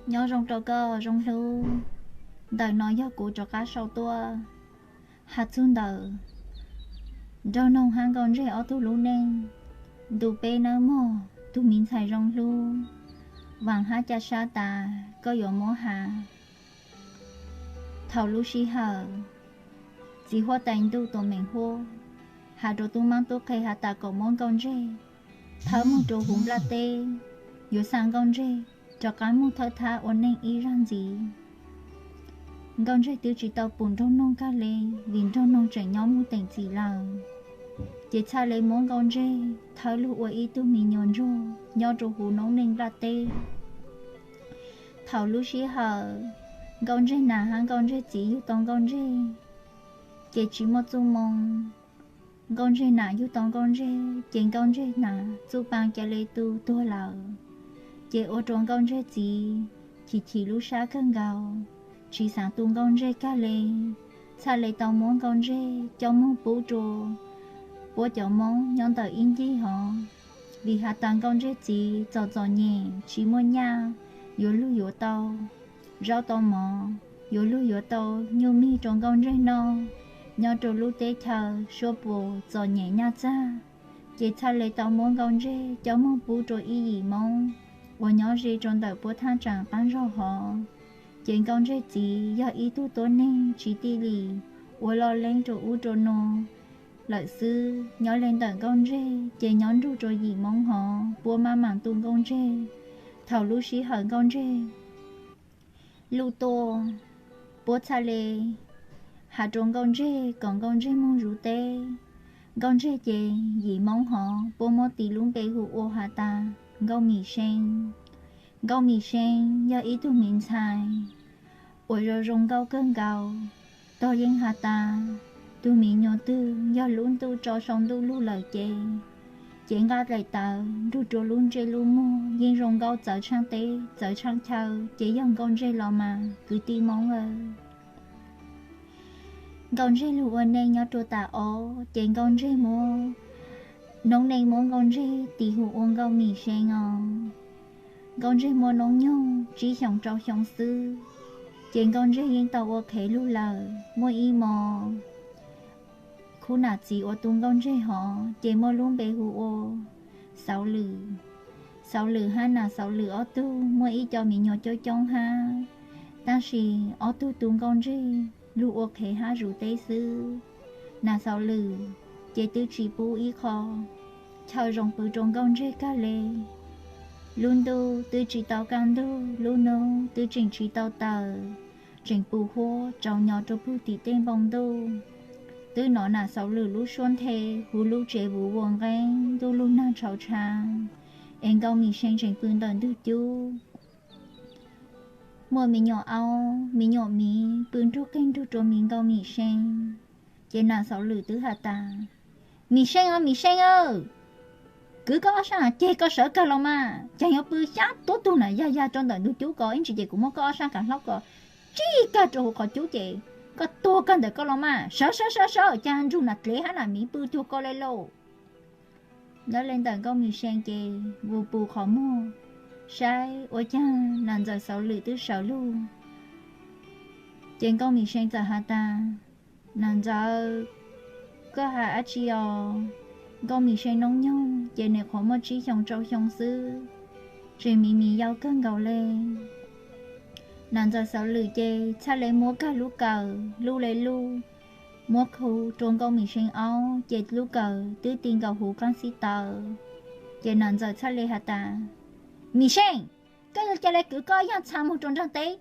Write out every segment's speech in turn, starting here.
Nyob zoo rau koj zoo hlub, ntawm no yog kuv rov qab sau tuaj hais txog ntawm Nraug Noog hab Nkauj Ntseg ob tug lub neej. Ntu peb nawb mog, tus me ntxhais zoo hlub, vaam hab ca sab tas koj yuav muab has. Thaum lub sij hawm txiv huab tais ntuj tuam meem huab has rua tub maab tub qhe has tas kom muab Nkauj Ntseg thawb moog rua huv nplaj teb, yuav xa Nkauj Ntseg rov qab moog thawb thab ua neej ib zaag ntxiv. Nkauj Ntseg twb tsi tau pum Nraug Noog kag le, vim Nraug Noog tseem nyob moog teem txim lawm. Ces txhaj le muab Nkauj Ntseg thawb lug ua ib tug me nyuam ntsuag nyob rua huv noob neej nplaj teb. Thaum lub sij hawm Nkauj Ntseg nam hab Nkauj Ntseg txiv yug tau Nkauj Ntseg, ces tsi muaj txuj moo. Nkauj Ntseg nam yug tau Nkauj Ntseg ces Nkauj Ntseg nam txuj paa ca le tu tuag lawm, ces ua rua Nkauj Ntseg txiv chim chim lub sab kawg nkaus, tsi xaav tu Nkauj Ntseg kag le. Txhaj le tau muab Nkauj Ntseg coj moog pub rua puab cov Moob nyob ntawm ib ncig hov, vim has tas Nkauj Ntseg txiv txom txom nyem tsi muaj nyaj yuav lug yuav tau zaub tau mov, yuav lug yuav tau nyuj mig rua Nkauj Ntseg noj nyob rua lub teb chaws suab puas txom nyem nyaj txag. Ces txhaj le tau muab Nkauj Ntseg coj moog pub rua ib yim Moob uas nyob ze rua ntawm puab thaaj tsaam qaab zog hov. Ces Nkauj Ntseg txiv yog ib tug tuab neeg tsi tij lim, ua loj leeb rua ub rua nuav lawm xwb. Nyob le ntawm Nkauj Ntseg ces nyob nrug rua yim Moob hov, puab maj maam tu Nkauj Ntseg. Thaum lub sij hawm Nkauj Ntseg lub tuaj, puab txhaj le has rua Nkauj Ntseg kom Nkauj Ntseg moog zuv teb. Nkauj Ntseg ces yim Moob hov puab muab tis lub npe hu ua has tas Nkauj Mim See. Nkauj Mim See yog ib tug me ntxhais uas zoo zoo nkauj kawg nkaus. Tog yeej has tas tug me nyuam twg yog lub ntuj tso sau ntuj lug lawm ces, ces nqaj daim tawv nrug rua lub ntsej lub muag yeej zoo nkauj txawv tshaaj teb txawv tshaaj chaw, ces yog Nkauj Ntseg los mas kwv tij Moob aw. Nkauj Ntseg lug ua neej nyob rua tas ob, ces Nkauj Ntseg muab noob neej muab Nkauj Ntseg tis hu ua Nkauj Mim See os. Nkauj Ntseg muaj noob nyoog tsib xyoos rau xyoo xwb, ces Nkauj Ntseg yeej tau ua qhev lug lawm. Muaj ib mo khub nam txiv uas tu Nkauj Ntseg hov ces muaj lub npe hu ua Xauv Lwm. Xauv Lwm hab Nam Xauv Lwm ob tug muaj ib co me nyuam coob coob hab, tab sis ob tug tu Nkauj Ntseg lug ua qhev hab zuv teb xwb. Nam Xauv Lwm ces twb tsi pub ib qho chaw zoo pw rua Nkauj Ntseg kag le. Lub ntuj twb tsi tau kaj ntug, lub nub twb tseem tsi tau tawm, tseem pus huab tsaus nyos rua pug tim tej npoo ntuj. Twb nov Nam Xauv Lwm lub suab nthe huv lub tsev vuv vuas nqeeb, ntuj lug nag tshauv tsha, es Nkauj Mim See tseem pw ntawm ntug cub. Muaj me nyuam aub me nyuam miv pw nrug qig nrug rua me Nkauj Mim See. Ces Nam Xauv Lwm twb has tas, Mim See aw, Mim See aw, kwv koj ob sab ceg koj sawv kawg los mas, caag yuav pw xyab tuab tug na yag yag rua ntawm ntug cub ko ib ntsis ces kuv muab koj ob sab kaav hlaub ko tsib kag rua huv qhov cub ces koj tuag kag ntawm koj los mas, sawv sawv sawv sawv, caag nrug nam dlev hab nam miv pw cuag koj le lauj. Nyob le ntawm Nkauj Mim See ces vus pus qhov muag saib ua caag Nam Ntxawm Xauv Lwm twb sawv lug. Ces Nkauj Mim See txawm has tas, Nam Ntxawm, koj has dlaab tsi os? Nkauj Mim See noob nyoog ces nwg qhuav muaj tsib xyoo rau xyoo xwb, tseem miv miv yau kawg nkaus le. Nam Ntxawm Xauv Lwm ces txhaj le muab kag lub kawm lub le lub, muab khu rua Nkauj Mim See aub ces lub kawm twb ti nkaus huv qaab xib taws. Ces Nam Ntxawm txhaj le has tas, Mim See, koj yog ca le kwv koj yaaj txha moog rua nraag teb,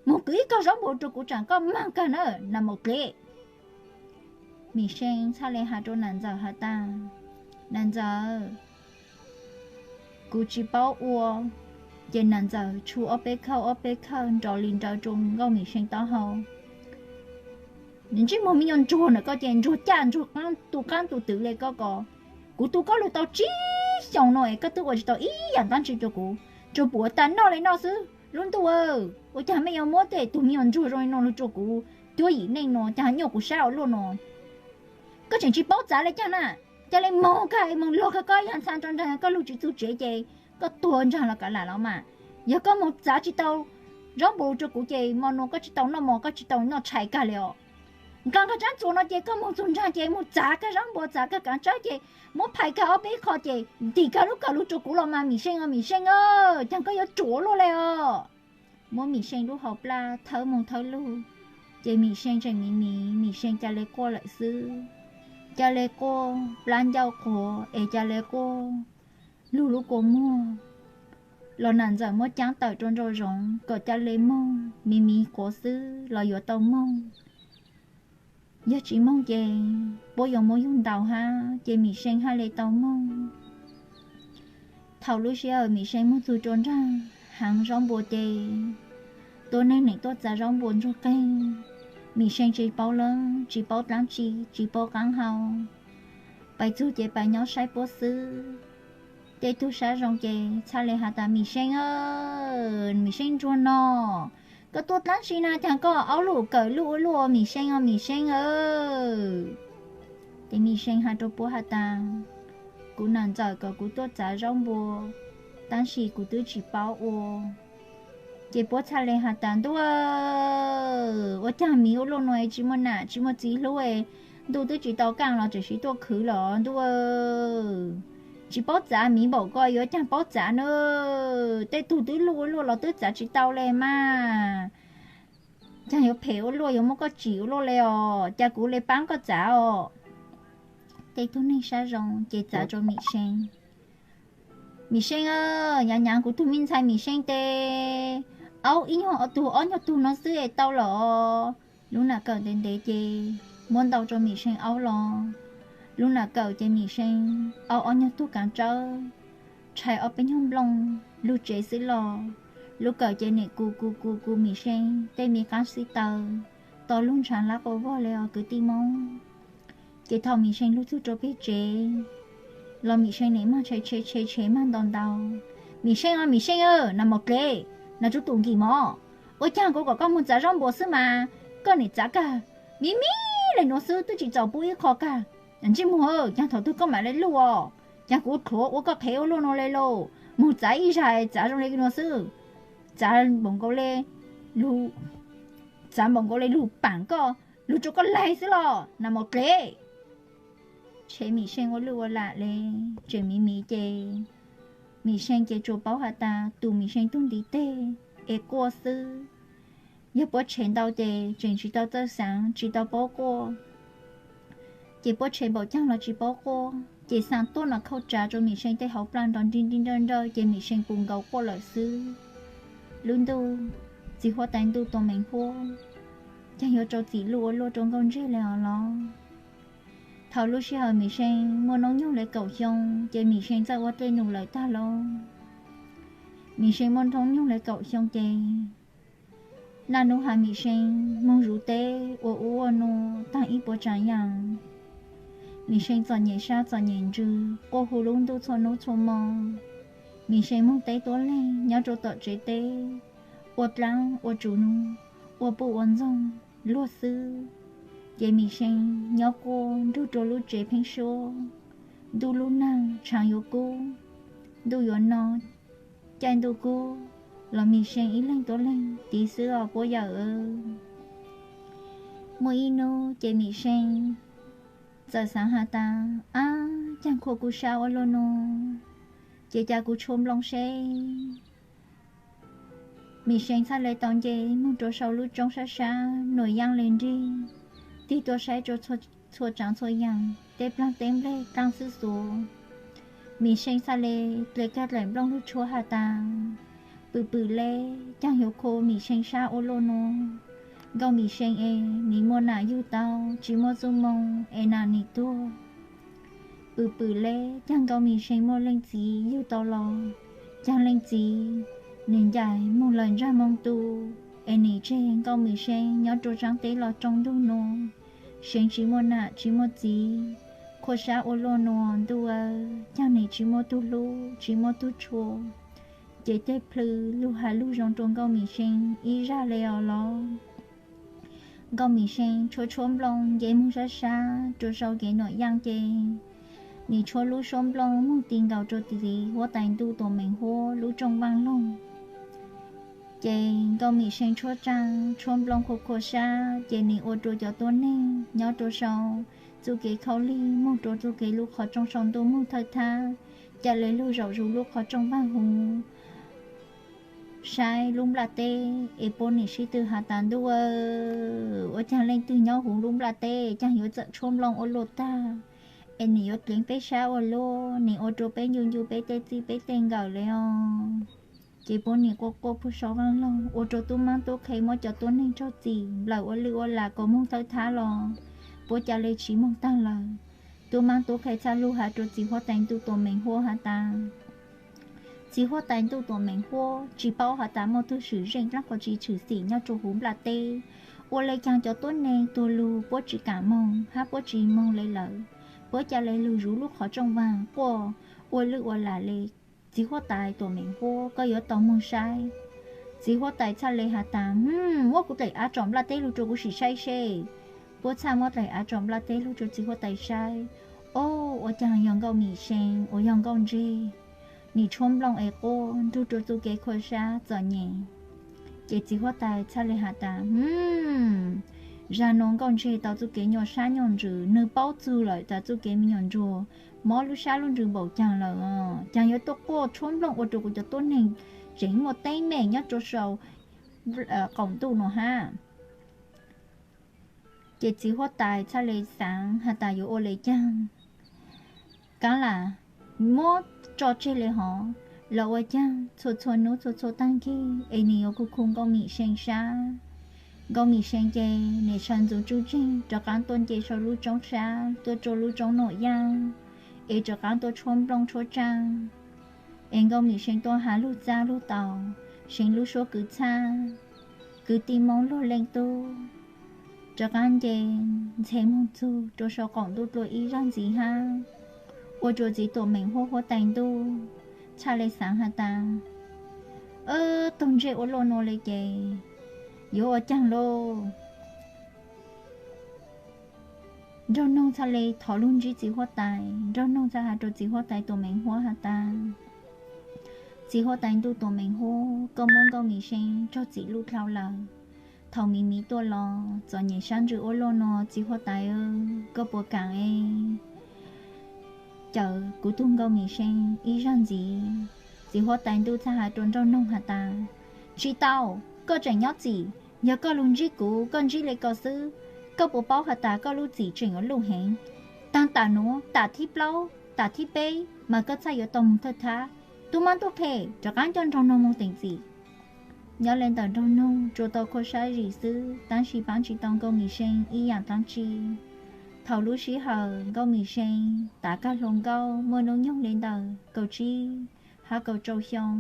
moog kwv ib kog zaub npua rua kuv tsaam koj maag kag na nam maum dlev. Mim See txhaj le has rua Nam Ntxawm has tas, Nam Ntxawm, kuv tsi paub ua. Ces Nam Ntxawm tshu ob peb khawj ob peb khawj nrov li nrawv rua Nkauj Mim See taub hau. Ntsej muag me nyuam ntsuag na koj ces ntsuag caj ntsuag qaab tu qaab tu twv le koj ko. Kuv tu koj lug tau tsib xyoos no es koj twb ua tsi tau ib yaam dlaab tsi rua kuv, tsuas pum ua tag noj le noj xwb. Lub ntuj aw, ua caag mej yuav muab tej tug me nyuam ntsuag zoo li no lug rua kuv cuab yim neej no, caag nyuaj kuv sab ua luaj no. Koj tseem tsi paub txav le caag na, ca le moog kag moog lug kag koj yaaj txha rua nraag, koj lug tsi txug tsev ces koj tuag nraag los kav lam los mas. Yog koj moog txav tsi tau zaub npua rau kuv ces hmo no koj tsis tau noj mov, koj tsis tau noj tshais kag li os. Nqa kag tsab txuas no ces koj mus txug nraag ces mus txav kag zaub npua, txav kag kaav tsawb ces muab phais kag ob peb qho ces ntim kag lub kawm lug rau kuv los mas Mim See os, Mim See, caag koj yuav ruam luaj le os. Muab Mim See lub hauv plag thawb moog thawb lug, ces Mim See tseem miv miv, Mim See ca le quaj lawm xwb. Ca le quaj, plab ncauj quav es ca le quaj, lug lub kua muag los nam ntxawm muab caab tawm rau nraum zoov kom ca le moog, miv miv quav xwb los yuav tau moog. Yog tsis moog ces puab yuav muab yug ntaus hab, ces Mim See hab le tau moog. Thaus lub sij hawm Mim See moog txug rua nraag haav zaub npua ces tuab neeg neeg tuaj txav zaub npua ntsuag qeeg. Mim See tsis paub lawm, tsis paub dlaab tsi, tsis paub qaab hau, pais txug ces pais nyob saib puab xwb. Tej tug sab zoo ces txhaj le has tas, Mim See, Mim See ntsuag no, koj tuaj dlaab tsi na, caag koj aub lug kawm luj ua luaj, Mim See os, Mim See. Ces Mim See has rua puab has tas, kuv nam ntxawm kom kuv tuaj txav zaub npua, tab sis kuv twb tsis paub ua. Ces puab txhaj le has tas, ntuj, ua caag miv ua luaj no tsis muaj nam tsis muaj txiv hlub, ntuj twb tsis tau kaaj los tseem siv tuaj khwv los ntuj. Tsis paub txav miv npaum ko yuav caag paub txav na. Tej tug twb luj ua luaj los twb txav tsis tau le mas. Caag yuav phem ua luaj, yuav muab koj tsim ua luaj le os, ca kuv le paab koj txav os. Tej tug neeg sab zoo ces txav rua Mim See. Mim See, nyav nyav kuv tug me ntxhais Mim See tes, aub ib nyuag tug ob nyuag tug no xwb es tau los. Lub nam kawm ntev ntev ces muab ntau rua Mim See aub los. Lub nam kawm ces Mim See aub ob nyuag tug kaav tsawb, tshais ob peb nyuag nplooj lug tsev xwb los. Lub kawm ces nim kus kus kus kus Mim See tej me qaab xib taws, to lug ntshav lab quas vog le os kwv tij Moob. Ces thaus Mim See lug txug rua peg tsev los Mim See nim maag tshe tshe tshe tshe maag ntau ntau. Mim See os, Mim See, nam mos dlev, nam tsuv tum nkim mov, ua caag kuv kom koj moog txav zaub npua xwb mas koj nim txav kag miv miv le nuav xwb, twb tsis txaus pub ib qho kag. Ntsej muag, caag thaum twg koj maam le luj os? Caag kuv thuav ua koj qhev ua luaj nuav le lauj? Moog txav ib zag txav zoo le nuav xwb, txav npaum nkaus le lug, txav npaum nkaus le lug paam koj, lug rua koj laig xwb los nam mos dlev. Tshev Mim See ua luj ua lam le, tseem miv miv ces Mim See ces tsuas paub has tas tus Mim See tug ntiv teg es quaj xwb. Yog puab tshev ntau ces tseem tsis tau txawj xaav tsis tau paub quaj. Ces puab tshev npaum caag los tsis paub quaj, ces xaa tuab no khauj tsav rua Mim See tej hauv plag nrov nri nri nrawj nrawj ces Mim See pus nkaus quaj lawm xwb. Lub ntuj txiv huab tais ntuj tua meem huab, caag yuav rau txim luj ua luaj rua nkauj ntseg le os los. Thaus lub sij hawm Mim See muaj noob nyoog le kaum xyoo ces Mim See txawj ua dlej num lawm tag lauj. Mim See muaj noob nyoog le kaum xyoo ces naj nub has Mim See moog zuv teb ua ub ua nuav taag ib puas tsaav yaam. Mim See txom nyem sab txom nyem ntsws quaj hu lub ntuj txhua nub txhua mo. Mim See moog teb tuab leeg nyob rua tom tsev teb, ua dlaab ua tsuv nuav, ua puj ua ntxoog luag xwb. Ces Mim See nyob quaj nrug rua lub tsev pheeb suab. Ntuj lub naag tshaav yuav kub, ntuj yuav no, caij ntuj kub los Mim See ib leeg tuab leeg tiv xwb os puab yawm. Muaj ib nub ces Mim See txawm xaav has tas, ab, caag khuam kuv sab ua luaj nuav, ces ca kuv tshuab nplooj seb. Mim See txhaj le tau nce moog rua sau lub tsoob sab sab nuam yaaj le nrig, tig tuaj saib rua txhua tsaav txhua yaam, tej plaag teb nplej qaab xwb xuav. Mim See txhaj le dle kag dlaim nplooj lug tshuab has tas, pwm pwm le, caag yuav khuam Mim See sab ua luaj nuav. Nkauj Mim See es, nim muaj nam yug tau, tsis muaj txuj moo es nam nim tuag. Pwm pwm le, caag Nkauj Mim See muaj leej txiv yug tau los, caag leej txiv nim ncaim moog lawm ntsag moo tu, es nim tseg Nkauj Mim See nyob rua tsaab teb los tsoo ntuj nuav, See tsis muaj nam tsis muaj txiv, khuam sab ua luaj nuav ntuj aw, caag nim tsis muaj tug hlub tsis muaj tug tshua. Ces tej plhws lug has lug zoo rua Nkauj Mim See ib zag le os los. Nkauj Mim See tshuab tshuab nplooj nce moog sab sab rua sau kev nuam yaaj ces, nim tshuab lub suab nplooj moog ti nkaus rua txiv huab tais ntuj tuam meem huab lub rooj vaaj loog. Ces Nkauj Mim See tshuab tsaa tshuab nplooj khua khua sab, ces nim ua rua cov tuab neeg nyob rua sau txuj kev khaub lig moog rua txuj kev lub qhov rooj sau ntuj moog thawj thab, ca le lug zaum zuj lub qhov rooj vaaj huv saib lub nplaj teb, es puab nim sib tw has tas, Ntuj aw, ua caag leej twg nyob huv lub nplaj teb, caag yuav txawm tshuab nplooj ua luaj tag, es nim yuav dleev peb sab ua luaj, nim ua rua peb ncu ncu peb tej txij peb tej nkawm le os. Ces puab nim quaj quaj puag sau vaaj loog, ua rua tub maab tub qhe muab cov tuab neeg raug txim nplawm ua lwj ua lam kom moog thawj thab los puab ca le tsiv moog taag lawm. Tub maab tub qhe txhaj lug has rua txiv huab tais ntuj tuam meem huab has tas, Txiv huab tais ntuj tuam meem huab, tsi paub has tas muaj tug swm zeej dlaab qhov tsi tshwm sim nyob rua huv nplaj teb, ua le caag cov tuab neeg tuag lug puab tsi kaam moog hab puab tsi moog le lawm, puab ca le lug zuv lub qhov rooj vaag quaj ua lwj ua lam le. Txiv huab tais tuam meem huab, koj yuav tau moog saib. Txiv huab tais txhaj le has tas, Hm, muab kuv dlaim av tsom nplaj teb lug rua kuv sim saib seb. Puab txhaj muab dlaim av tsom nplaj teb lug rua txiv huab tais saib. Ob, ua caag yog Nkauj Mim See uas yog nkauj ntseg, nim tshuab nplooj es quaj nrug rua txuj kev khua sab txom nyem. Ces txiv huab tais txhaj le has tas, Hm, zag nuav nkauj ntseg tau txuj kev nyuaj sab nyuaj ntsws, nwg paub txug lawm tas txuj kev me nyuam ntsuag mob lub sab lub ntsws npaum caag lawm os, caag yuav tuaj quaj tshuab nplooj ua rua kuv cov tuab neeg tseem muaj teeb meem nyob rua sau qaum ntuj nuav hab. Ces txiv huab tais txhaj le xaav has tas yuav ua le caag. Kav lam muab tso tseg le hov, los ua caag txhua txhua nub txhua txhua taag kig es nwg yuav khu khu Nkauj Mim See sab. Nkauj Mim See ces nim sawv ntxuv tsuj tseeg rov qaab tuaj nce sau lub roob sab, tuaj rua lub roob Nuam Yaj, es rov qaab tuaj tshuab nplooj tshuab tsaaj. Es Nkauj Mim See tuaj has lug txaj lug tau, See lub suab kwv txhaj, kwv tij Moob luag leej tub, rov qaab nce ntxhe moog txug rua sau qaum ntuj dlua ib zag ntxiv hab, ua rua txiv tuam meem huab huab tais ntuj txhaj le xaav has tas, Ab, taug ntsej ua luaj nuav le ces yuav ua caag lauj? Nraug noog txhaj le thov lug ntsib txiv huab tais. Nraug noog txhaj has rua txiv huab tais tuam meem huab has tas, Txiv huab tais ntuj tuam meem huab, koj muab Nkauj Mim See raug txim luj dlau lawm. Thaus miv miv tuaj los txom nyem sab ntsws ua luaj nuav, txiv huab tais, koj puas kaam es cawm kuv tug Nkauj Mim See ib zag ntxiv? Txiv huab tais ntuj txhaj has rua nraug noog has tas, Tsi tau, koj tseem nyob txim. Yog koj lug ntsib kuv, koj ntsib le ko xwb, koj puas paub has tas koj lub txim tseem yuav luj heev? Taag tam nuav, tam thib plaub, tam thib peb mas koj txhaj yuav tau moog thawj thab. Tub maab tub qhe, rov qaab coj nraug noog moog teem txim. Nyob le ntawm nraug noog tsuas tau khuab sab zim xwb, tab sis paab tsi tau Nkauj Mim See ib yaam dlaab tsi. Thaus lub sij hawm Nkauj Mim See tav kag hluas nkauj muaj nub nyoog le ntawm kaum tsib hab kaum rau xyoo,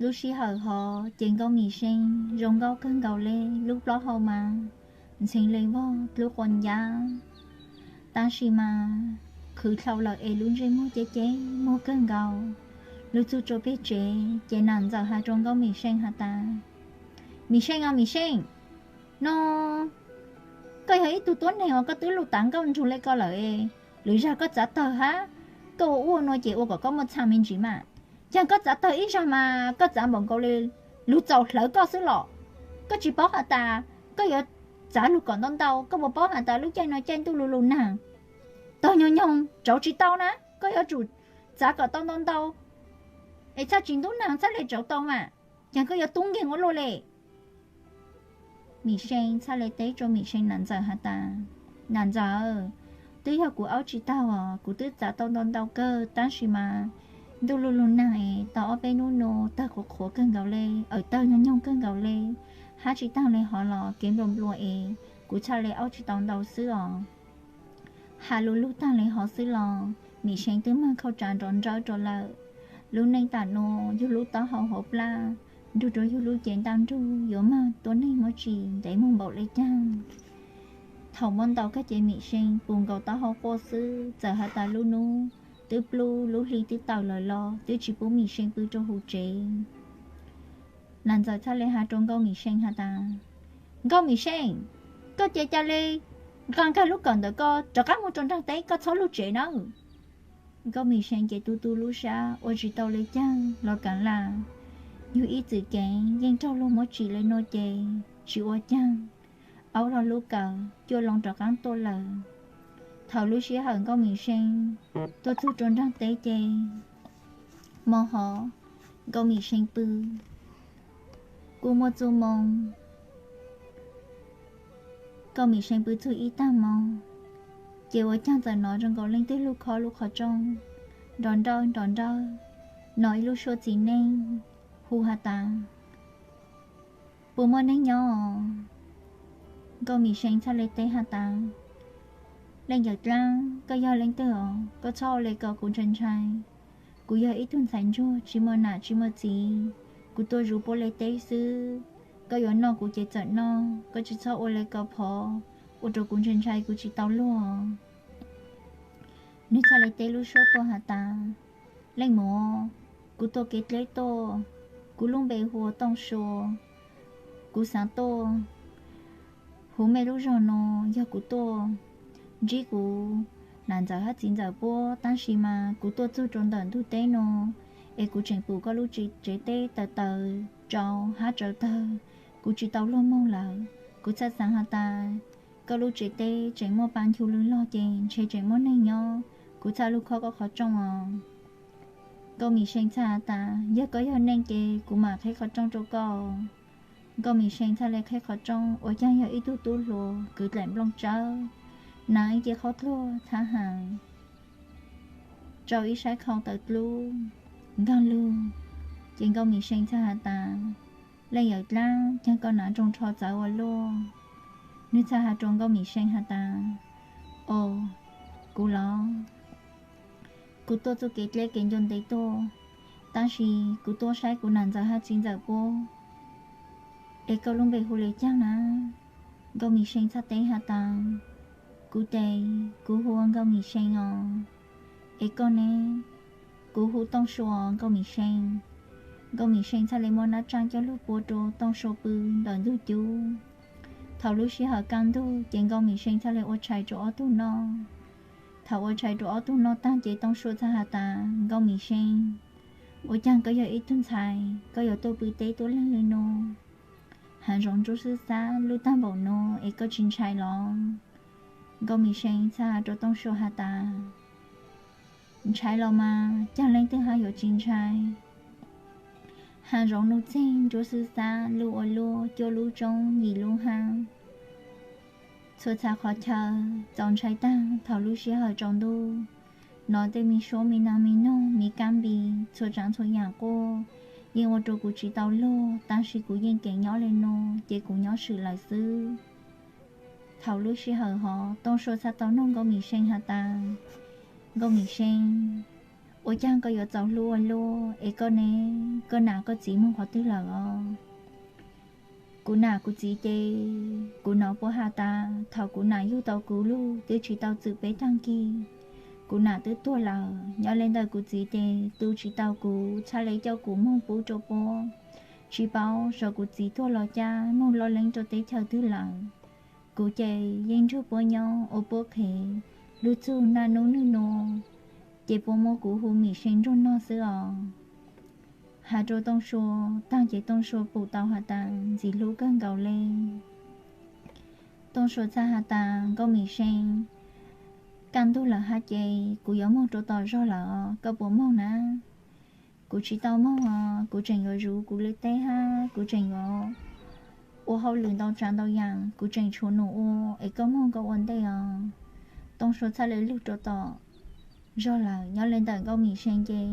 lub sij hawm hov ces Nkauj Mim See zoo nkauj kawg nkaus le, lub plaub hau mas ntxhee le vog dlub quas ncab, tab sis mas khwv dlhau lawm es lub ntsej muag ceb ceb muag kawg nkaus. Lug txug rua peg tsev ces nam ntxawm has rua Nkauj Mim See has tas, Mim See os Mim See, no koj yog ib tug tuab neeg os, koj twb lug tav nkauj ntsug le ko lawm, lwm zag koj txav tawg hab, koj ua ua nuav ces ua kom koj muaj txha me ntsis mas. Yog koj txav tawg ib zag mas koj txav npaum nkaus le lug txaus hlawv koj xwb los. Koj tsis paub has tas koj yuav txav lug kom ntau ntau, koj puas paub has tas lub caij no caij ntuj lug lug naag, tawg nyoog nyoog rauv tsi tau na. Koj yuav tsum txav kom tau ntau ntau es txhaj tsi ntub naag txhaj le rauv tau mas. Yog koj yuav tub nkeeg ua luaj le. Mim See txhaj le teb rua Mim See nam ntxawm has tas, Nam ntxawm, twb yog kuv aub tsi taug os, kuv twb txav tau ntau ntau kawg tab sis mas ntuj lug lug naag es tau ob peb nub nuav tawg qhuav qhuav kawg nkaus le, awm tawg nyoog nyoog kawg nkaus le, hab tsi taag le hov los kev nplua nplua es kuv txhaj le aub tsi tau ntau xwb os. Has lug lug taag le hov xwb los Mim See twb mag khauj tsav nrov nrawb rua lawm. Lub neej tam nuav yug lub taub hau hauv plab nrug rua yug lub cev ntaj nrug yuav mag tuab neeg muab tsim ntev moog npaum le caag. Thaus muab ntaus kag ces Mim See pus nkaus taub hau quaj xwb, txawm has tas lub nub twb plub lub hli twb tawm lawm los twb tsi pub Mim See pw rua huv tsev. Nam ntxawm txhaj le has rua Nkauj Mim See has tas, Nkauj Mim See, koj ces ca le nqaa kag lub kawm ntawm ko rov qab moog rua nraag teb, koj txhob lug tsev nawb. Nkauj Mim See ces tu tu lub sab ua tsi tau le caag los kav lam yug ib txwm kev yeej raug luag muab tsim li no ces tsis ua caag, aub lug lub kawm cuaj loo rov qaab tuaj lawm. Thaum lub sij hawm Nkauj Mim See tuaj txug rua nraag teb ces mo hov Nkauj Mim See pw kuj muaj txuj moo. Nkauj Mim See pw txug ib taag mo ces ua caag txawm nov zoo nkaus leej twg lug khob lub qhov rooj nrov nrawj nrov nrawj, nov ib lub suab txiv neej hu has tas, puas muaj neeg nyob os? Nkauj Mim See txhaj le teb has tas, leej yawm dlaab, koj yog leej twg os? Koj txhob ua le ko kuv ntshai ntshai. Kuv yog ib tug ntxhais ntsuag tsis muaj nam tsis muaj txiv, kuv tuaj zuv puab le teb xwb. Koj yuav noj kuv ces txawm noj, koj tsis txhob ua le ko phov ua rua kuv ntshai ntshai kuv tsis tau luag. Nwg txhaj le teb lub suab tuaj has tas, leej muam, kuv tuaj kev dleb tuaj, kuv lub npe hu ua Tooj Sua. Kuv xaav tuaj huv mej lub zog no, yog kuv tuaj ntsib kuv nam ntxawm hab txiv ntxawm puab, tab sis mas kuv tuaj txug rua ntawm ntug teb no es kuv tseem pum koj lub tsev teb tawv tawv tsau hab tsawv tawg, kuv tsis tau luag moog lawm. Kuv txhaj xaav has tas koj lub tsev teb tseem muaj pa nchu lug log ces ntshe tseem muaj neeg nyob, kuv txhaj lug khob koj qhov rooj os. Nkauj Mim See txhaj has tas, yog koj yog neeg ces kuv mam qheb qhov rooj rua koj. Nkauj Mim See txhaj le qheb qhov rooj, ua caag yog ib tug tub hluas kwv dlaim nplooj tsawb, naav ib ce qhaub dluag txhab has rau ib sab khau tawv dlub nkaag lug. Ces Nkauj Mim See txhaj has tas, leej yawm dlaab, caag koj naav nroo rho txawv ua luaj? Nwg txhaj has rua Nkauj Mim See has tas, o, kuv los kuv tuaj txuj kev dleb kev ncua ntev tuaj, tab sis kuv tuaj saib kuv nam ntxawm hab txiv ntxawm puab. Es koj lub npe hu le caag na? Nkauj Mim See txhaj teb has tas, kuv tes, kuv hu ua Nkauj Mim See os. Es koj ne? Kuv hu Tooj Sua Nkauj Mim See. Nkauj Mim See txhaj le muab nab tsaaj coj lug pua rua Tooj Sua pw ntawm ntug cub. Thaum lub sij hawm kaj ntug ces Nkauj Mim See txhaj le ua tshais rua ob tug noj. Thaum ua tshais rua ob tug noj taag ces Tooj Sua txhaj has tas, Nkauj Mim See, ua caag koj yog ib tug ntxhais koj yuav tuaj pw teb tuaj leeg le nuav? Haav zoov ntsuab xwb xab lub taag npaum nuav es koj tsis ntshai los? Nkauj Mim See txhaj has rua Tooj Sua has tas, ntshai los mas, caag leej twg hab yuav tsis ntshai? Haav zoov nuj txeeg ntsuab xwb xab, lub ua luaj, cuaj lub tsoob yim lub haab. Txhua txhua qhov chaw txaus ntshai taag. Thaum lub sij hawm tsaus ntuj, nov tej me suab me nas me noog me kaab npis, txhua tsaav txhua yaam quaj, yeej ua rua kuv tsis tau luag, tab sis kuv yeej keev nyob le nuav ces kuv nyob swm lawm xwb. Thaum lub sij hawm hov Tooj Sua txhaj tau noog Nkauj Mim See has tas, Nkauj Mim See, ua caag koj yuav txaus hlub ua luaj es koj ne? Koj nam koj txiv moog qhov twg lawm os? Kuv nam kuv txiv ces kuv nov puab has tas thaum kuv nam yug tau kuv lug twb tsis tau txwm peb taag kis, kuv nam twb tuag lawm. Nyob le ntawm kuv txiv ces tu tsis tau kuv, txhaj le coj kuv moog pub rua puab. Tsis paub xyov kuv txiv tuag los caj moog loj leeb rua teb chaws twg lawm. Kuv ces yeej nrug puab nyob ua puab qhev lug txug naj nub nwg nua, ces puab muab kuv hu Mim See nruag nog xwb os. Has rua Tooj Sua taag ces Tooj Sua pum tau has tas ntxim hlub kawg nkaus le. Tooj Sua txhaj has tas, Nkauj Mim See, kaj ntug lawm hab ces kuv yuav moog rua tom zog lawm os, koj puas moog na? Kuv tsis tau moog os, kuv tseem yuav zuv kuv le teb hab kuv tseem yuav ua hauj lwm ntau tsav ntau yaam, kuv tseem tshuav num ua, es koj moog koj ua ntej os. Tooj Sua txhaj le lug rua tom zog lawm. Nyob le ntawm Nkauj Mim See ces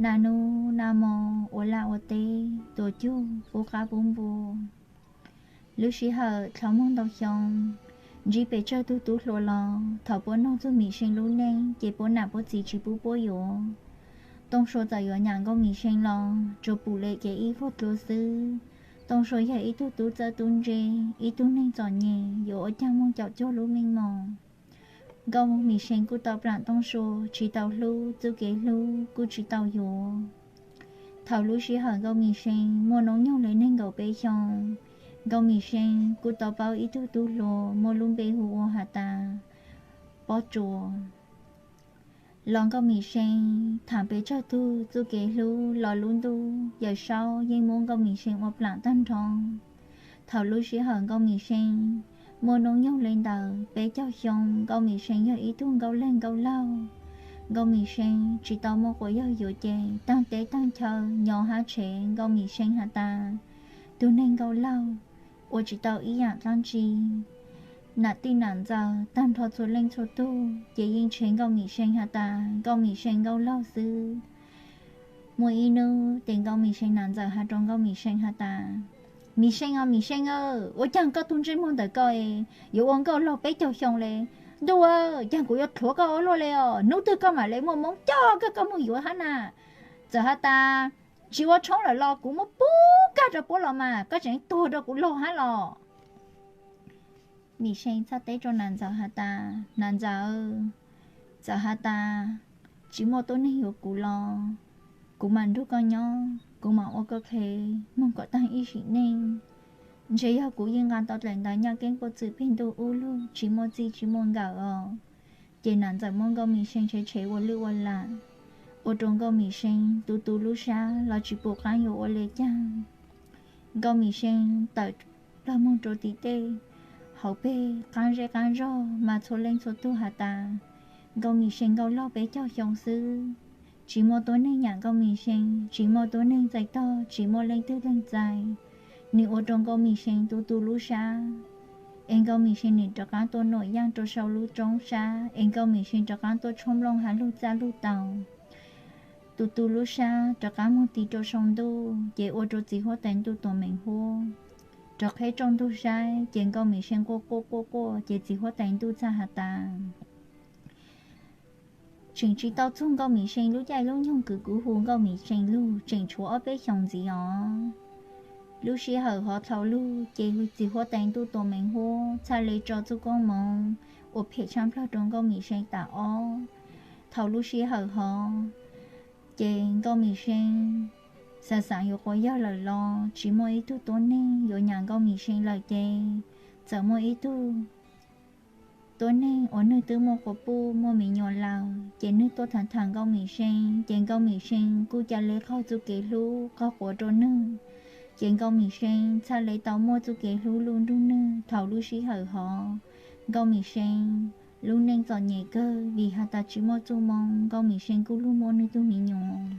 naj nub naj mo ua laj ua teb, tuav cug pub qab pub npua. Lub sij hawm dlhau moog ntau xyoo, ntsib pes tsawg tug tub hluas los thaum puab noog txug Mim See lub neej ces puab nam puab txiv tsis pub puab yuav. Tooj Sua txawm yuav nyam Nkauj Mim See los tsuas pum le kev ib vuag dlua xwb. Tooj Sua yog ib tug tub txawj tub ntse, ib tug neeg txom nyem, yuav ua caag moog caum cuag lub meej mom. Nkauj Mim See kuj tau plam Tooj Sua, tsis tau hlub, txuj kev hlub kuj tsis tau yuav. Thaum lub sij hawm Nkauj Mim See muaj noob nyoog le neeg nkaum peb xyoo, Nkauj Mim See kuj tau paub ib tug tub hluas muaj lub npe hu ua has tas Pob Tsuas. los Nkauj Mim See tham pes tsawg tug txuj kev hlub los lub ntuj Yawm Saub yeej muab Nkauj Mim See ua plam tag nrho. Thaum lub sij hawm Nkauj Mim See muaj hnub nyoog li ntawm peb caug xyoo, Nkauj Mim See yog ib tug nkauj leeg nkauj laug. Nkauj Mim See tsis tau muaj quas yawg yuav ces taag teb taag chaw nyo hab tshev Nkauj Mim See has tas tug neeg nkauj laug ua tsis tau ib yaam dlaab tsi. Nam tij nam ntxawm taag nrho txhua leej txhua tug ces yeej tshev Nkauj Mim See has tas Nkauj Mim See nkauj laug xwb. Muaj ib nub tes Nkauj Mim See nam ntxawm has rua Nkauj Mim See has tas, Mim See os Mim See, ua caag koj tug ntsej muag ntawm koj yuav ua nkauj laug peb caug xyoo le? Ntuj, caag kuv yuav thuav koj ua luaj le os. Nub twg koj mam le muaj moob coj koj, koj moog yuav hab na. Txawm has tas tsis ua tshoob lawm los kuv muab pub kag rua puab los mas koj tseem tuag rua kuv laug hab los. Mim See txhaj teb rua nam ntxawm has tas, Nam ntxawm, txawm has tas tsis muaj tuab neeg yuav kuv los kuv mam nrug koj nyob, kuv mam ua koj qhev moog kom taag ib sim neej. Ntshe yog kuv yeej nqaa tau dlaim ntawv nyaj keeb puj txwm peg ntuj ub lug tsis muaj txij tsis muaj nkawm os. Ces nam ntxawm muab Nkauj Mim See tshev tshev ua lwj ua lam, ua rua Nkauj Mim See tu tu lub sab los tsis pum qaab yuav ua le caag. Nkauj Mim See tawm plawg moog rua tim tej hauv peg qaab zej qaab zog mas txhua leej txhua tug has tas Nkauj Mim See nkauj laug peb caug xyoo xwb. Tsis muaj tuab neeg nyam Nkauj Mim See, tsis muaj tuab neeg txais tog, tsis muaj leej twg leeg txais. Nwg ua rua Nkauj Mim See tu tu lub sab, es Nkauj Mim See nwg rov qaab tuaj nuam yaaj rua sau lub roob sab, es Nkauj Mim See rov qaab tuaj tshoob nplooj hab lug txaj lug taus. Tu tu lub sab rov qaab moog tig rua sau ntuj ces ua rua txiv huab tais ntuj tuam meem huab rov qheb rooj ntug saib ces Nkauj Mim See quaj quaj quaj quaj ces txiv huab tais ntuj txhaj has tas, Tseem tsis tau txug Nkauj Mim See lub caij lub nyoog kws kuv hu Nkauj Mim See lug tseem tshuav ob peb xyoos ntxiv os. Lub sij hawm hov dlhau lug ces txiv huab tais ntuj tuam meem huab txhaj le tso txuj koob moov ua phem tshaj plawg rua Nkauj Mim See tas ob. Thaum lub sij hawm hov ces Nkauj Mim See xaav xaav yuav quas yawg lawm los tsis muaj ib tug tuab neeg yuav nyam Nkauj Mim See lawm ces txawm muaj ib tug tuab neeg uas nwg twb muaj quas puj muaj me nyuam lawm ces nwg tuaj tham tham Nkauj Mim See ces Nkauj Mim See kuj ca le qaug txuj kev hlub qaug quav rua nwg. Ces Nkauj Mim See txhaj le tau muaj txuj kev hlub luj nrug nwg. Thaum lub sij hawm hov Nkauj Mim See lub neej txom nyem kawg vim has tas tsis muaj txuj moo, Nkauj Mim See kuj lug muaj nwg tug me nyuam.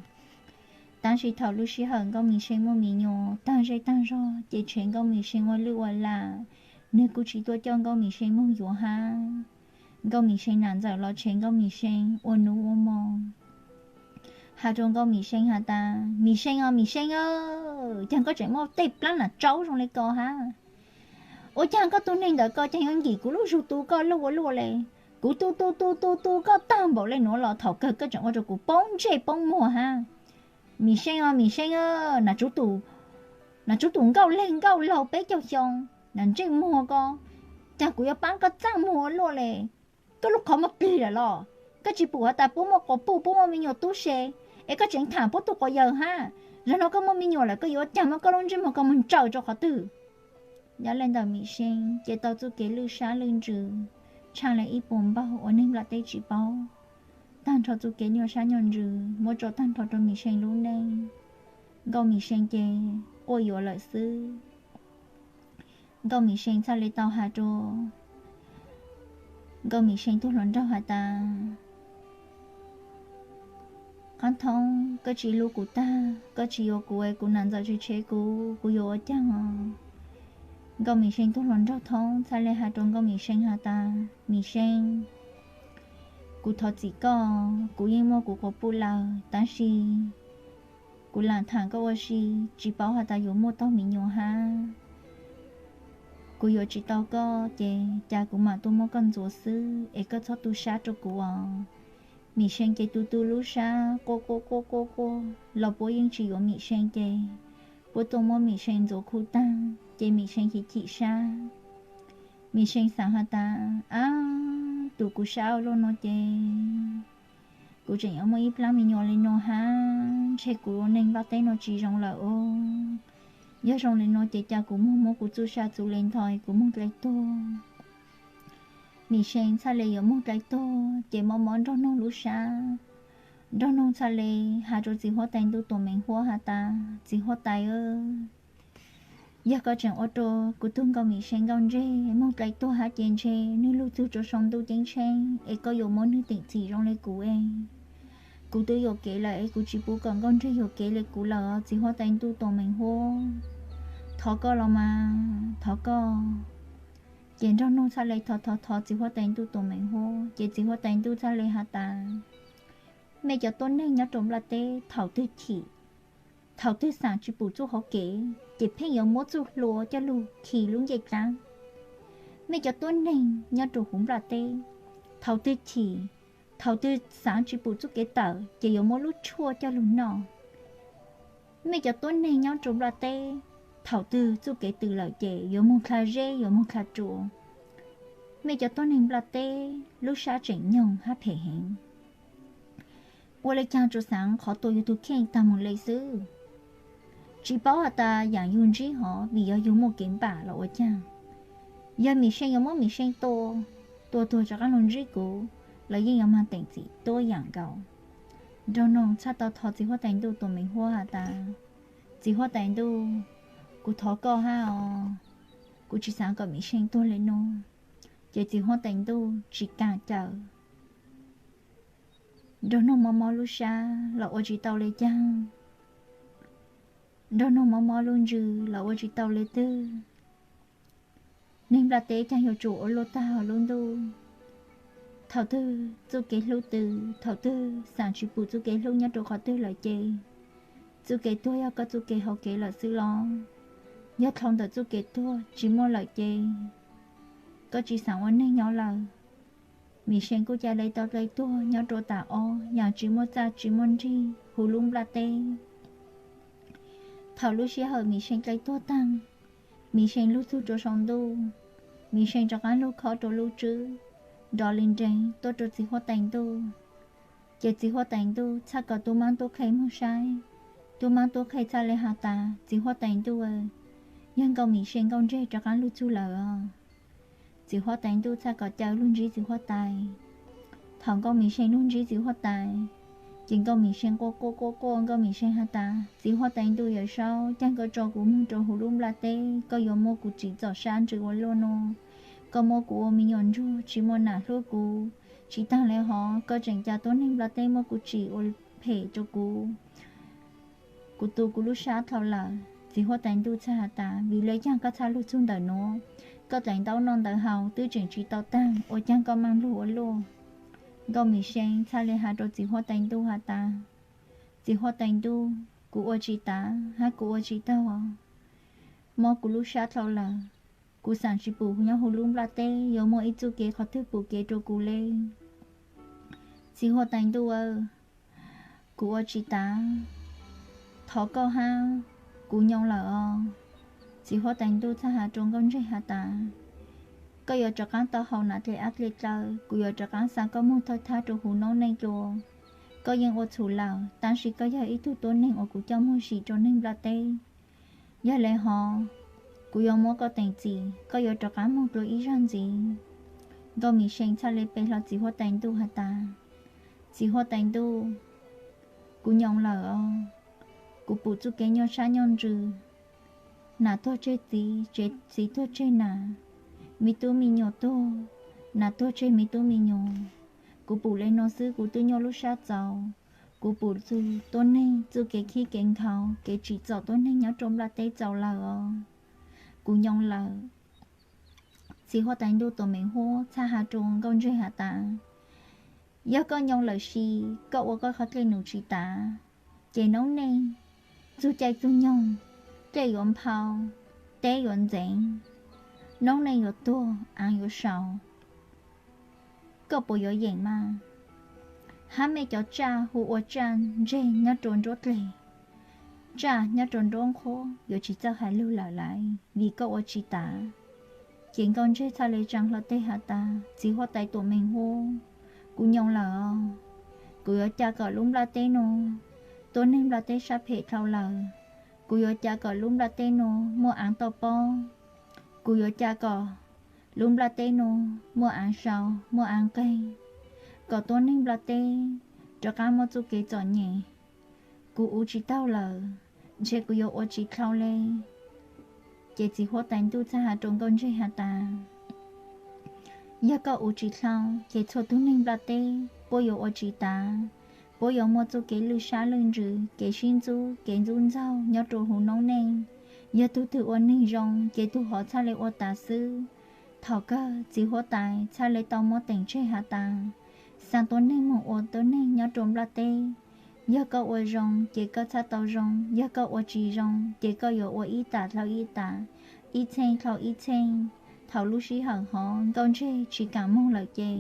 Tab sis thaum lub sij hawm Nkauj Mim See muaj me nyuam taag zej taag zog ces tshev Nkauj Mim See ua lwj ua lam, nwg kuj tsis tuaj coj Nkauj Mim See moog yuav hab. Nkauj Mim See nam ntxawm los tshev Nkauj Mim See ua nub ua mo, has rua Nkauj Mim See has tas, Mim See os Mim See, caag koj tseem muaj tej plab nam tsaub zoo le ko hab? Ua caag koj tug neeg ntawm ko caag yuav nkim kuv lub zug tu koj luaj ua luaj le? Kuv tu tu tu tu tu koj taag npaum le nuav los thaum kawg koj tseem ua rua kuv poob ntsej poob muag hab. Mim See os Mim See, nam tsuv tus nkauj leeg nkauj laug peb caug xyoo, nam ntsej muag ko, caag kuv yuav paab koj txaj muag ua luaj le? Koj lub qhov muag plig lawm los? Koj tsis pum has tas puab muaj quas puj puab muaj me nyuam tub se, es koj tseem tham puab tug quas yawg hab? Zaum no koj muaj me nyuam lawm koj yuav ua caag muab koj lub ntsej muag ko moog ntsaws rua qhov twg? Nyob le ntawm Mim See ces tau txuj kev lwj sab lwj ntsws, tshaaj le ib puas npaug uas neeg nplaj teb tsis paub. Taag nrho txuj kev nyuaj sab nyuaj ntsws muab tso taag nrho rua Mim See lub neej. Nkauj Mim See ces quaj yuav lawm xwb. Nkauj Mim See txhaj le tau has rua Nkauj Mim See tug hluas nraug has tas, Qaab Thoob, koj tsis hlub kuv tag, koj tsis yuav kuv es kuv nam ntxawm tsis tshev kuv, kuv yuav ua caag os? Nkauj Mim See tug hluas nraug Thoob txhaj le has rua Nkauj Mim See has tas, Mim See, kuv thov txim koj, kuv yeej muaj kuv quas puj lawm, tab sis kuv lam tham koj ua si, tsis paub has tas yuav muaj taug me nyuam hab. Kuv yuav tsis tau koj ces ca kuv mam tuaj muab koj ntxuav xwb es koj txhob tu sab rua kuv os. Mim See ces tu tu lub sab quaj quaj quaj quaj quaj los puab yeej tsis yuav Mim See ces puab tuaj muab Mim See ntxuav khu taag ces Mim See chim chim sab. Mim See xaav has tas, Ab, tus kuv sab ua luaj no ces kuv tseem yuav muaj ib plab me nyuam le no hab, ntshe kuv ua neeg nplaj teb no tsis zoo lawm os. Yog zoo le no ces ca kuv moog muab kuv txuj sa txuv le ntho kuv moog dlej tuag. Mim See txhaj le yuav moog dlai tuag ces mob mob Nraug Noog lub sab. Nraug Noog txhaj le has rua txiv huab tais ntuj tus me huab has tas, Txiv huab tais, yog koj tseem ua rua kuv tug nkauj Mim See nkauj ntseg moog dlai tuag hab ces ntshe nwg lug txug rua sau ntuj ceeb tsheeb es koj yuav muab nwg teem txim zoo le kuv es. Kuv twb yuam kev lawm es kuv tsis pum kom nkauj ntseg yuam kev le kuv lawm os txiv huab tais ntuj tus me huab. Thov koj los mas, thov koj. Ces Nraug Noog txhaj le thov thov thov txiv huab tais ntuj tus me huab ces txiv huab tais ntuj txhaj le has tas, mej cov tuab neeg nyob rua nplaj teb thaum twg chim, thaum twg xaam tsis pum txuj hauv kev ces pheej yuav muab txuj hlua coj lug khi lub ncej dlaab. Mej cov tuab neeg nyob rua huv nplaj teb, thaum twg chim, thaum twg xaav tsis pum txuj kev tawm ces yuav muab lub tshuaj coj lug noj. Mej cov tuab neeg nyob rua nplaj teb, thaum twg txuj kev tws lawm ces yuav moog dlha zeb yuav moog dlha rua. Mej cov tuab neeg nplaj teb lub sab tseem nyoog hab phem heev. Ua le caag tsuas xaav qhov tuag yug tug kheej taag moog le xwb, tsis paub has tas yaam yug ntsib hov vim yog yug muaj kev npam los ua caag. Yog Mim See yuav muab Mim See tua, tua tuag rov qaab lug ntsib kuv, los yeej yuav moog teem txim tuab yaam nkaus. Nraug Noog txhaj tau thov txiv huab tais ntuj tus me huab has tas, txiv huab tais ntuj, kuv thov koj hab os, kuv tsis xaav kom Mim See tuag le nuav. Ces txiv huab tais ntuj tsis kaam cawm. Nraug Noog mob mob lub sab los ua tsis tau le caag. Nraug Noog mob mob lub ntsws los ua tsis tau le twg. Neeg nplaj teb caag yuav tsum ua luaj taag hov lub ntuj. Thaum twg txuj kev hlub tws, thaum twg xaam tsis pum txuj kev hlub nyob rua qhov twg lawm ces, txuj kev tuag yog koj txuj kev hauv kev lawm xwb los. Yog dlhau ntawm txuj kev tuag tsis muaj lawm ces, koj tsis xaav ua neeg nyob lawm. Mim See kuj ca le tau dlai tuag nyob rua tas ob yaam tsis muaj txaj tsis muaj nrig huv lub nplaj teb. Thaum lub sij hawm Mim See dlai tuag taag, Mim See lug txug rua sau ntuj, Mim See rov qaab lug khob rua lub tswb, nrov li nreeg tuaj rua txiv huab tais ntuj. Ces txiv huab tais ntuj txhaj kom tub maab tub qhe moog saib. Tub maab tub qhe txhaj le has tas, txiv huab tais ntuj, yog nkauj Mim See nkauj ntseg rov qaab lug txug lawm os. Txiv huab tais ntuj txhaj kom caw lug ntsib txiv huab tais. Thaum nkauj Mim See lug ntsib txiv huab tais, ces nkauj Mim See quaj quaj quaj quaj, nkauj Mim See has tas, txiv huab tais ntuj Yawm Saub, caag koj tso kuv moog rua huv lub nplaj teb, koj yuav muab kuv tsim txom sab ntsws ua luaj nuav. Koj muab kuv ua me nyuam ntsuag tsis muaj nam hlub kuv. Tsis taag le hov, koj tseem ca tuab neeg nplaj teb muab kuv tsim ua phem rua kuv. Kuv tu kuv lub sab dlhau lawm. Txiv huab tais ntuj txhaj has tas, vim le caag koj txhaj lug txug ntawm nuav? Koj dlaim ntaub noj ntawv haus twb tseem tsis tau taag, ua caag koj maam lug ua luaj? Nkauj Mim See txhaj le has rua txiv huab tais ntuj has tas, txiv huab tais ntuj, kuv ua tsis tav hab kuv ua tsis taug. Mob kuv lub sab dlhau lawm. Kuv xaam tsis pum nyob huv lub nplaj teb yuav muaj ib txuj kev qhov twg pum kev rua kuv le. Txiv huab tais ntuj, kuv ua tsis tav, thov koj hab, kuv nyoo lawm os. Txiv huab tais ntuj txhaj has rua nkauj ntseg has tas, koj yuav rov qaab tau haus nas dle ab dle dlaw, kuv yuav rov qaab xa koj moog thawj thab rua huv noob neej dlua. Koj yeej ua txhum lawm, tab sis koj yog ib tug tuab neeg uas kuv coj moog sim rua neeg nplaj teb. Yog le hov, kuv yuav muab koj teem txim, koj yuav rov qaab moog dlua ib zag ntxiv. Nkauj Mim See txhaj le pe hlo txiv huab tais ntuj has tas, txiv huab tais ntuj, kuv nyoo lawm os. Kuv pum txuj kev nyuaj sab nyuaj ntsws, nam tuag tseg txiv, txiv tuag tseg nam, me tub me nyuam tuag, nam tuag tseg me tub me nyuam. Kuv pum le nuav xwb kuv twb nyuaj lub sab txaus. Kuv pum txug tuab neeg txuj kev khib kev nkhaus, kev tsim txom tuab neeg nyob rua nplaj teb txaus lawm os. Kuv nyoo lawm. Txiv huab tais ntuj tus me huab txhaj has rua nkauj ntseg has tas, yog koj nyoo lawm sis koj ua koj qhov dlej num tsis tav, ces noob neej txug caij txug nyoog, dlej yuav nphau, teb yuav ntxeev, noob neej yuav tuag, aav yuav sau. Koj puas yuav yeem mas? Hab mej cov tsaj hu ua tsaj ntseg nyob rua nruab dlej, tsaj nyob rua nruab nqhuab yuav tsis txawj hais lug lawm laiv vim koj ua tsis tav. Ces nkauj ntseg txhaj le tsaa hlo teg has tas, txiv huab tais tuam meeg huab, kuv nyoo lawm os. Kuv yuav ca kom lub nplaj teb nuav, tuab neeg nplaj teb sab phem dhau lawm. Kuv yuav ca kom lub nplaj teb nuav muaj aav toj pob. Kuv yuav ca kom lub nplaj teb nuav muaj aav sau, muaj aav nqeeg, kom tuab neeg nplaj teb rov qaab muaj txuj kev txom nyem. Kuv ua tsis taug lawm, ntshe kuv yuav ua tsis dlhau le. Ces txiv huab tais ntuj txhaj has rua nkauj ntseg has tas, yog koj ua tsis dlhau ces txhua tug neeg nplaj teb puab yuav ua tsis tav, puab yuav muaj txuj kev lwj sab lwj ntsws, kev sib ntxub, kev ntxub ntxaug nyob rua huv noob neej. Yog tug twg ua neeg zoo ces tug hov txhaj le ua tav xwb. Thaum kawg txiv huab tais txhaj le tau muab teem tseg has tas, xaa tuab neeg moog ua tuab neeg nyob rua nplaj teb. Yog koj ua zoo ces koj txhaj tau zoo, yog koj ua tsis zoo ces koj yuav ua ib tam dlhau ib tam, ib txheej dlhau ib txheej. Thaum lub sij hawm hov nkauj ntseg tsis kaam moog lawm ces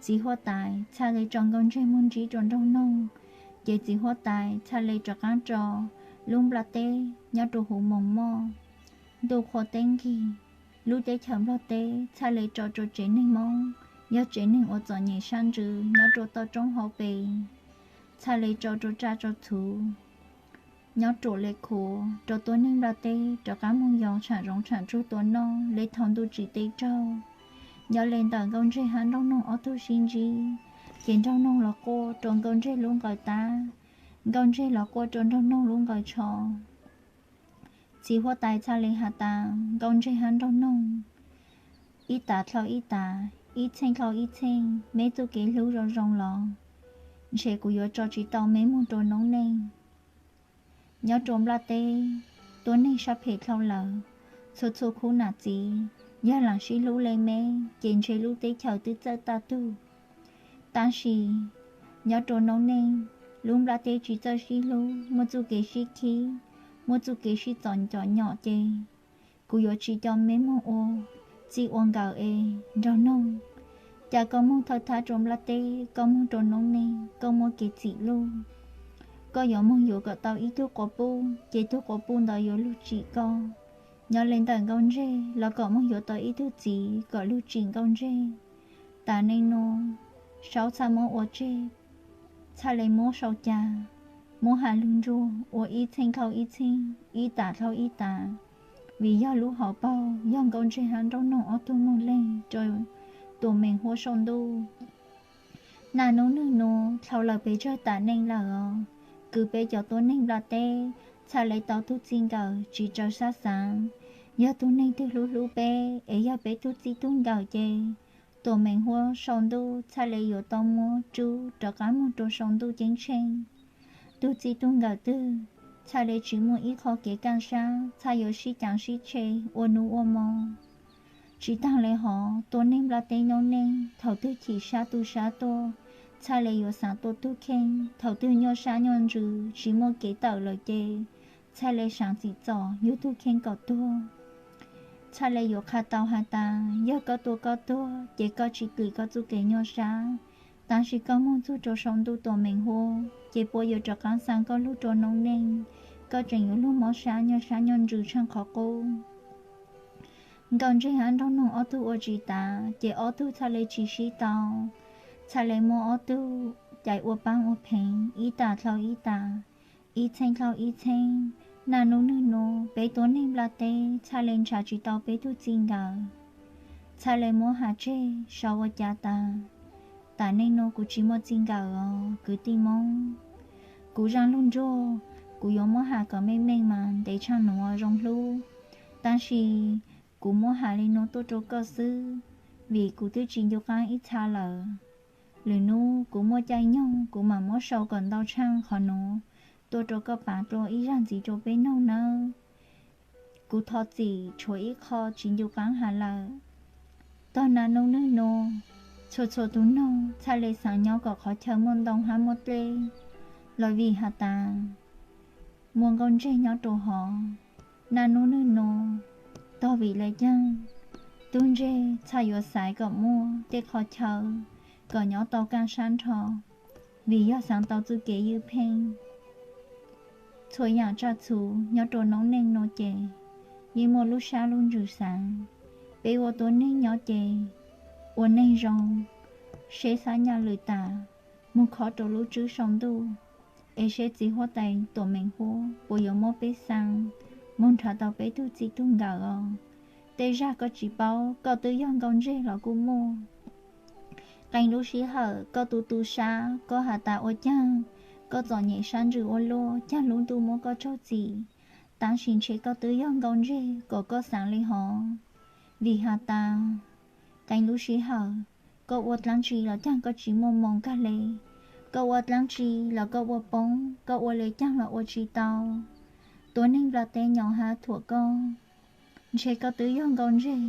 txiv huab tais txhaj le tso nkauj ntseg moog ntsib rua nraug noog. Ces txiv huab tais txhaj le rov qaab tso lub nplaj teb nyob rua huv moos moj, ntuj qhua teb nqig. Lub teb chaws nplaj teb txhaj le tso rua tsev neeg Moob, yog tsev neeg ua txom nyem sab ntsws nyob rua toj roob hauv pes, txhaj le tso rua tsaj rua txhu nyob rua le khuv rua tuab neeg nplaj teb rov qaab moog yos tshaam zoov tshaam tsuag tua noj le thaum ntuj tsim teb raug. Nyob le ntawm nkauj ntseg hab nraug noog ob tug sib ntsib, ces nraug noog los quaj rua nkauj ntseg lub nqaws tab, nkauj ntseg los quaj rua nraug noog lub nqaws tsho. Txiv huab tais txhaj le has tas nkauj ntseg hab nraug noog, ib tav dlhau ib tav, ib txheej dlhau ib txheej, meb txuj kev hlub zoo zoo los ntshe kuv yuav tso tsis tau meb moog rua noob neej. Nyob rua nplaj teb, tuab neeg sab phem dlhau lawm, txhua txhua khub nam txiv yog laam sib hlub le meb ces ntshe lub teb chaws twb txawj taj tug. Tab sis nyob rua noob neej, lub nplaj teb tsis txawj sib hlub, muaj txuj kev sib khib, muaj txuj kev sib txom cov nyom ces kuv yuav tsis coj meb moog ua txij ua nkawm es nraug noog. Ca koj moog thawj thab rua nplaj teb, koj moog rua noob neej koj muaj kev txim luj. Koj yuav moog yuav kom tau ib tug quas puj ces tug quas puj ntawd yuav lug tsim koj. Nyob le ntawm nkauj ntseg los kom moog yuav tau ib tug txiv kom lug tsim nkauj ntseg. Tam neej nuav saub txhaj muab ua tseg, txhaj le muab sau ca, muab has lug ntsuag ua ib txheej dlhau ib txheej, ib tam dlhau ib tam, vim yog lub hauv paug yog nkauj ntseg hab nraug noog ob tug moog leeg rua tuam meem huab saum ntuj. Naj nub nwg nuav dlhau lawm pes tsawg tam neej lawm os, kws peb cov tuab neeg nplaj teb txhaj le tau tug txij nkawm tsis tsaws sab xaav. Yog tug neeg twg hlub hlub peb es yog peb tug txij tug nkawm ces tuam meem huab saum ntuj txhaj le yuav tau muab rub rov qaab moog rua saum ntuj ceeb tsheej. Tug txij tug nkawm twg txhaj le tsis muaj ib qho kev kaaj sab, txhaj yuav sib caav sib tshe ua nuj ua mo. Tsis taag le hov, tuab neeg nplaj teb noob neej thaum twg chim sab tu sab tuaj, txhaj le yuav xaav tua tug kheej. Thaum twg nyuaj sab nyuaj ntsws tsis muaj kev tawm lawm ces txhaj le xaav txim txom yug tug kheej kom tuag. Txhaj le yuav qha tau has tas yog koj tua koj tuag ces koj tsis klim koj txuj kev nyuaj sab, tab sis koj moog txug rua saum ntuj tuam meem huab ces puab yuav rov qaab xaa koj lug rua noob neej, koj tseem yuav lug mob sab nyuaj sab nyuaj ntsws tshaaj qhov qub. Nkauj ntseg hab nraug noog ob tug ua tsis tav ces ob tug txhaj le tsis sib tau, txhaj le muab ob tug cais ua paab ua pheev ib tam dlhau ib tam, ib txheej dlhau ib txheej. Naj nub nwg nuav peb tuab neeg nplaj teb txhaj le nrhav tsis tau peb tug txij nkawm, txhaj le muab has tseg sau ua cav tas. Tam neej nuav kuv tsis muaj txij nkawm os kwv tij Moob. Kuv zaaj lug ntsuag, kuv yuav muab has kom meej meej mas ntev tshaaj nuav zoo hlub, tab sis kuv muab has le nuav tuaj rua koj xwb, vim kuv twb tsis ncu qaab ib txha lawm. Lwm nub kuv muaj caij nyoog kuv mam muab sau kom ntau tshaaj qhov nuav tuaj rua koj paav dlua ib zag ntxiv rua peb noog nawb. Kuv thov txim tshuav ib qho tsis ncu qaab has lawm. Tog naj nub nwg nuav, txhua txhua tug noog txhaj le xaav nyob kom qhov chaw muaj ntoo hab muaj dlej, los vim has tas muaj nkauj ntseg nyob rua hov. Naj nub nwg nuav, tog vim le caag tub ntseg txhaj yuav xaiv kom muaj tej qhov chaw kom nyob tau kaaj sab nrho, vim yog xaav tau txuj kev ywj pheej. Txhua yaam tsaj txhu nyob rua noob neej nuav ces yeej muaj lub sab lub ntsws xaav. Peb ua tuab neeg nyob ces ua neeg zoo, seb xab nyaj lwm tas, moog khob rua lub tswb saum ntuj, es seb txiv huab tais tuam meem huab puas yuav muab peb xaa moog nrhav tau peb tug txij tug nkawm os. tej zag koj tsis paub, koj twb yog nkauj ntseg los kuj muaj. Qee lub sij hawm koj tu tu sab, koj has tas ua caag koj txom nyem sab ntsws ua luaj, caag lub ntuj muab koj tsaug txim, tab sis ntshe koj twb yog nkauj ntseg kom koj xaav li hov. Vim has tas qee lub sij hawm koj ua dlaab tsi los caag koj tsis muaj moos kag le, koj ua dlaab tsi los koj ua poob, koj ua le caag los ua tsis tau. Tuab neeg nplaj teb nyob hab thuam koj, ntshe koj twb yog nkauj ntseg.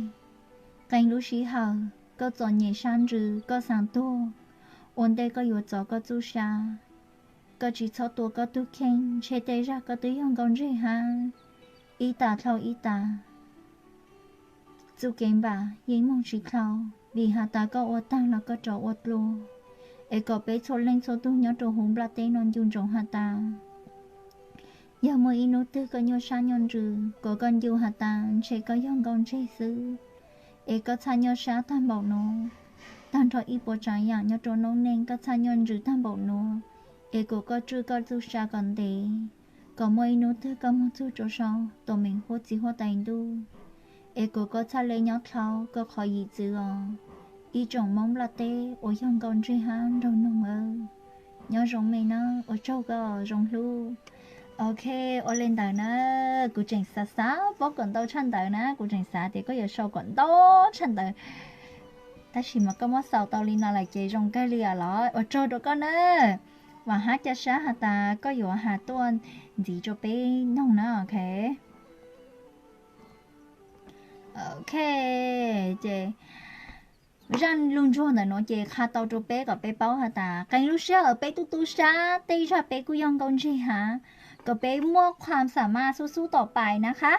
Qee lub sij hawm koj txom nyem sab ntsws koj xaav tuag, ua ntej koj yuav txov koj txuj sa, koj tsis txhob tua koj tug kheej, ntshe tej zag koj twb yog nkauj ntseg hab. Ib tas dlhau ib tas, txuj kev npam yeej moog tsis dlhau, vim has tas koj ua taag los koj rov ua dlua. Es kom peb txhua leej txhua tug nyob rua huv nplaj teb no ncu ntsoov has tas, yog muaj ib nub twg koj nyuaj sab nyuaj ntsws, kom koj ncu has tas ntshe koj yog nkauj ntseg xwb. Es koj txhaj nyuaj sab taag npaum nuav, taag nrho ib puas tsaav yaam nyob rua noob neej koj txhaj nyuaj ntsws taag npaum nuav, es kom koj tswj koj txuj sa kom ntev, kom muaj ib nub twg koj moog txug rua sau tuam meem huab txi huab tais ntuj, es kom koj txhaj le nyob dlhau koj qhov yim txwv os. Ib tsoom Moob nplaj teb uas yog nkauj ntseg hab nraug noog, nyob zoo me na, ua tsaug koj zoo hlub. Ok, ua le ntawd na, kuv tseem xav xav paub kom ntau tshaj ntawd na, kuv tseem xav tias koj yuav sau kom ntau tshaj ntawd, tab sis mas koj muab xaus tau li no lawm ces zoo kawg li os los ua tsaug rua koj na. Vaam hab ca sab has tas koj yuav has tuaj ntxiv rua peb noog na, ok. Ok, ces zaj lug ntsuag ntawm nuav ces qha tau rua peb kom peb paub has tas qee lub sij hawm peb tub tub sab tej zag peb kuj yog nkauj ntseg hab, kom peb muaj khuam xam maj xub xub tom pais na qha.